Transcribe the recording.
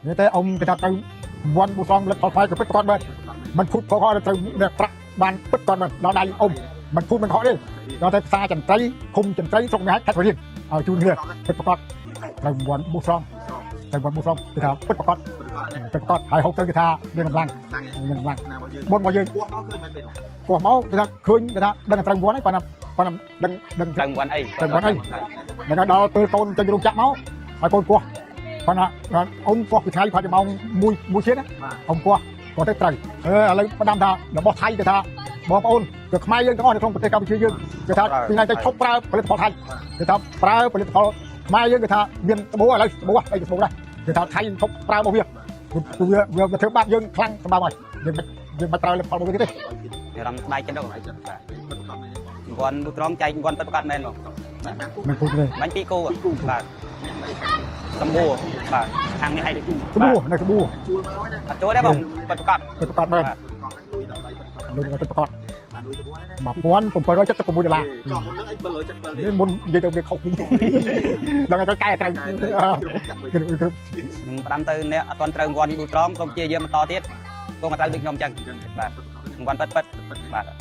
និយាយទៅអ៊ំគេថាត្រូវវ័នប៊ូសងផលិតផលផ្លែក៏ពិតប្រាកដមែនមិនភូតផងត្រូវអ្នកប្រាក់បានពិតប្រាកដមែនដល់ដៃអ៊ំមិនភូតមិនខកទេដល់តែផ្សារចន្ទ្រីឃុំចន្ទ្រីស្រុកមេហែកខេត្តស្វាយរៀងឲ្យជូនគ្នាពិតប្រាកដត្រូវវ័នប៊ូសងត្រូវវ័នប៊ូសងគេថាពិតប្រាកដពិតប្រាកដហើយហូបទៅគេថាមានកម្លាំងមានកម្លាំងមុនមកយើង ពោះមកឃើញមិនពេល ពោះមកគេថាឃើញគេថាដឹងត្រូវវ័នហើយប៉ុន្តែប៉ុន្តែដឹងដឹង ត្រូវវ័នអី ត្រូវវ័នអីដល់ដល់ពេលកូនចេញរោងចក្រមកហើយកូនពោះប៉ុន្តែអ៊ំពោះពីថ្ងៃផាត់ម៉ោង1 1ជាតិណាអ៊ំពោះគាត់ទៅត្រូវអឺឥឡូវផ្ដាំថារបស់ថៃគេថាបងប្អូនគឺខ្មែរយើងទាំងអស់នៅក្នុងប្រទេសកម្ពុជាយើងគេថាពីថ្ងៃទៅឈប់ប្រើផលិតផលថៃគេថាប្រើផលិតផលខ្មែរយើងគេថាមានត្បូងឥឡូវត្បូងអីត្បូងដែរគេថាថៃឈប់ប្រើរបស់វាគឺវាវាធ្វើបាបយើងខ្លាំងសម្រាប់ហើយយើងយើងមិនប្រើផលិតផលរបស់វាទេ អារម្មណ៍ស្បែកចិត្តដល់វ័នប៊ូត្រង់ចែកវ័នពិតប្រាកដមែនបង មិនពុតទេ បាញ់ពីរគូបាទសម្បួរបាទខាងនេះឲ្យ ត្បូងនៅត្បូង ជួលមកហើយណា អត់ចូលទេបងពិតប្រាកដ ពិតប្រាកដមែន កង់លុយដល់ដៃ លុយពិតប្រាកដ បានលុយទៅណា 1776ដុល្លារ កង់មុននឹងអី777 នេះមុននិយាយទៅវាខុសវិញដល់ទៅកែត្រូវ គ្រប់ នឹងផ្ដាំទៅអ្នកអត់ទាន់ត្រូវវ័នប៊ូត្រង់សូមព្យាយាមបន្តទៀតគង់មកត្រូវដូចខ្ញុំអញ្ចឹងបាទវ័នពិតពិតបាទ។